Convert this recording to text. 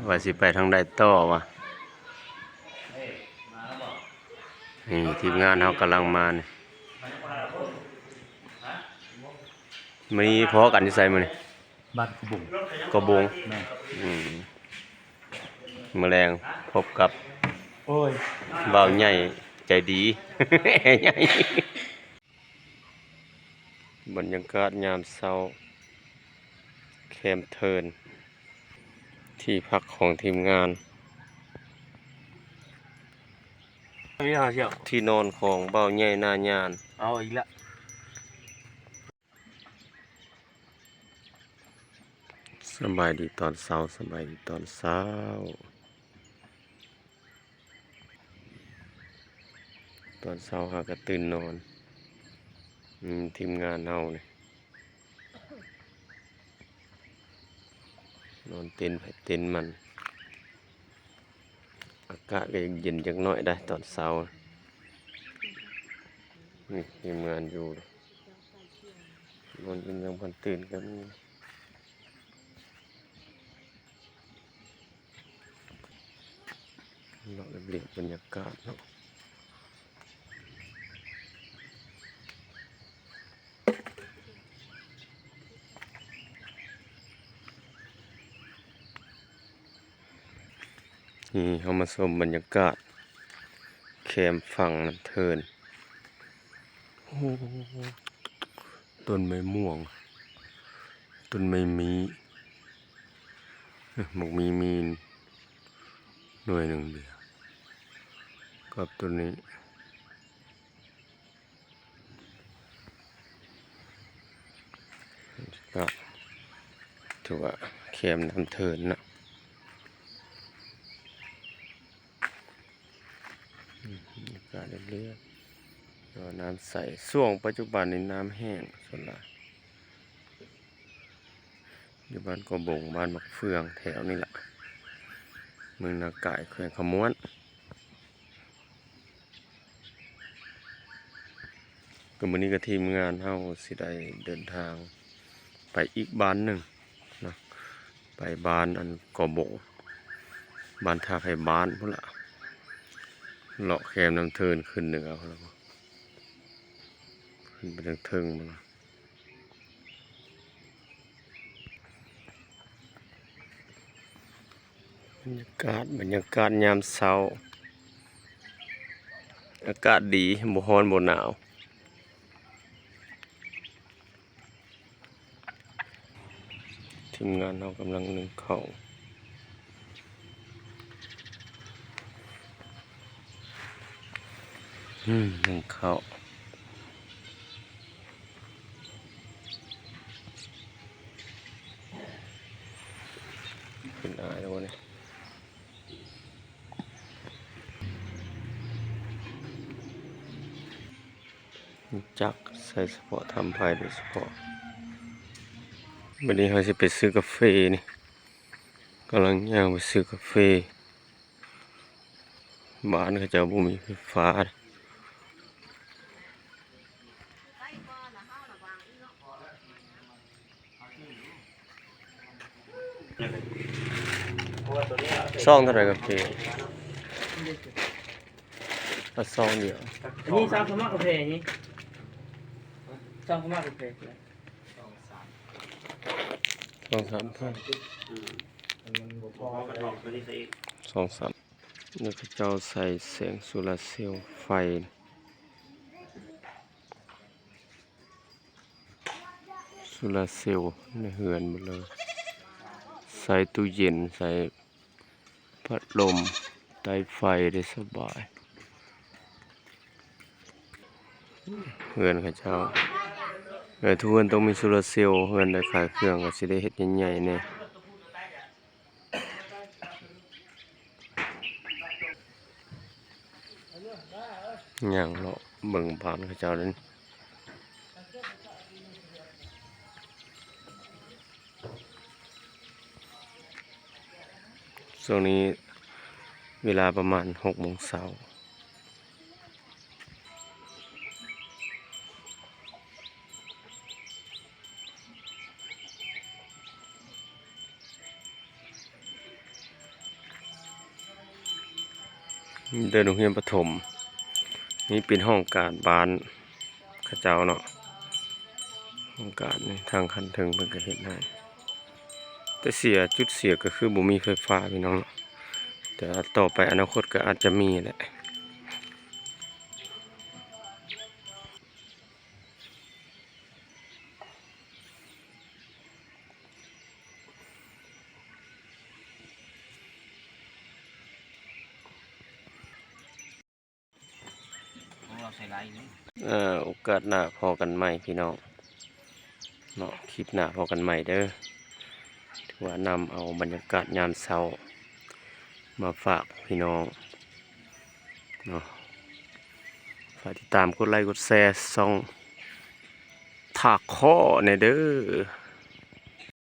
ວ່າຊິໄປທາງໃດຕໍ່ວະ. ນີ້ທີມງານເຮົາກຳລັງມານີ້. ມື້ນີ້ພໍ້ກັນຢູ່ໃສມື້ນີ້? ບ້ານກະບົງ. ກະບົງ. ແມ່ນ. ອືມ ມື້ແລງພົບກັບ ໂອ້ຍ ບ່າວໃຫຍ່ໃຈດີ ໃຫຍ່. ບັນຍາກາດຍາມເຊົ້າ ແຄມເທີນ ທີ່ພັກຂອງທີມງານ ທີ່ນອນຂອງບ່າວໃຫຍ່ໜ້າຍານ. ເອົາອີກລະ. ສະບາຍດີຕອນເຊົ້າ, ສະບາຍດີຕອນເຊົ້າ. ຕອນເຊົ້າຫາກະຕື່ນນອນ. ອືມ ທີມງານເຮົານີ້ ນອນເຕັນໃຜເຕັນມັນ. ອາກາດກະເຢັນຈັກໜ້ອຍໄດ໋ຕອນເຊົ້າ. ນີ້ທີມງານຢູ່ ນອນອີ່ມຍັງພັນຕື່ນກະມີ. ເລາະລຽບໆ ບັນຍາກາດເນາະ. ນີ້ເຮົາມາຊົມບັນຍາກາດແຄມຝັ່ງນ້ຳເທີນ. ໂອ້ ຕົ້ນໄມ້ມ່ວງ ຕົ້ນໄມ້ມີ້ ເອີ ໝາກມີ້ມີໜ່ວຍໜຶ່ງເດ ກັບຕົ້ນນີ້. ກະຖືວ່າແຄມນ້ຳເທີນເນາະ. ອືມ ອາກາດລຽບໆ ແຕ່ວ່ານ້ຳໃສ. ຊ່ວງປັດຈຸບັນນີ້ນ້ຳແຫ້ງສ່ວນຫຼາຍ. ຢູ່ບ້ານກະບົງ ບ້ານໝາກເຟືອງ ແຖວນີ້ລະ ເມືອງນາກາຍ ແຂວງຄຳມ່ວນ. ກະມື້ນີ້ກະທີມງານເຮົາຊິໄດ້ເດີນທາງໄປອີກບ້ານໜຶ່ງເນາະ ໄປບ້ານອັນກະບົງ ບ້ານທ່າໄຄບ້ານພຸ້ນລະ ເລາະແຄມນ້ຳເທີນຂຶ້ນເໜືອພຸ້ນລະ ຂຶ້ນໄປເທິງໆ ພຸ້ນລະ. ບັນຍາກາດ ບັນຍາກາດຍາມເຊົ້າ ອາກາດດີ ບໍ່ຮ້ອນບໍ່ໜາວ. ທີມງານເຮົາກຳລັງໜຶ້ງເຂົ້າ ອືມ ໜຶ້ງເຂົ້າ ຂຶ້ນອາຍແລ້ວວະນີ້. ຮູ້ຈັກໃຊ້ສະເພາະທຳໄພໂດຍສະເພາະ. ບັດນີ້ເຮົາຊິໄປຊື້ກາເຟນີ້ ກຳລັງຍ່າງໄປຊື້ກາເຟ. ບ້ານເຂົາເຈົ້າບໍ່ມີໄຟຟ້າ. ຊອງເທົ່າໃດກາເຟ? ເອົາຊອງດຽວ. ອັນນີ້ຊາວສະໝັກກາເຟນີ້ ຊາວສະໝັກກາເຟ ຊອງສາມພັນ ຊອງສາມ. ແລ້ວເຂົາເຈົ້າໃສ່ແສງໂຊລາເຊວໄຟ ໂຊລາເຊວໃນເຮືອນໝົດເລີຍ ໃສ່ຕູ້ເຢັນ ໃສ່ພັດລົມ ໄຕ້ໄຟໄດ້ສະບາຍ. ເຮືອນເຂົາເຈົ້າ ເອີ ທຸກເຮືອນຕ້ອງມີໂຊລາເຊວ ເຮືອນໃດຂາຍເຄື່ອງກະຊິໄດ້ເຮັດໃຫຍ່ໆ ແດ່. ຍ່າງເລາະເບິ່ງບ້ານເຂົາເຈົ້ານັ້ນ. ຊ່ວງນີ້ເວລາປະມານຫົກໂມງເຊົ້າ. ເ ເດີໂຮງຮຽນປະຖົມ ນີ້ເປັນຫ້ອງການບ້ານເຂົາເຈົ້າເນາະ. ຫ້ອງການນີ້ທາງຂັ້ນເທິງເພິ່ນກໍເຮັດໃຫ້ ແຕ່ເສຍ ຈຸດເສຍກໍຄືບໍ່ມີໄຟຟ້າພີ່ນ້ອງເນາະ. ແຕ່ວ່າຕໍ່ໄປອະນາຄົດກໍອາດຈະມີແຫຼະ. ຂອງເຮົາໃສ່ຫຼາຍຢູ່. ເອີ ໂອກາດໜ້າພໍ້ກັນໃໝ່ພີ່ນ້ອງເນາະ, ຄລິບໜ້າພໍ້ກັນໃໝ່ເດີ. ຖືວ່ານຳເອົາບັນຍາກາດຍາມເຊົ້າມາຝາກພີ່ນ້ອງເນາະ. ຝາກຕິດຕາມກົດໄລກົດແຊຊ່ອງທ່າຄໍ້ແດ່ເດີ.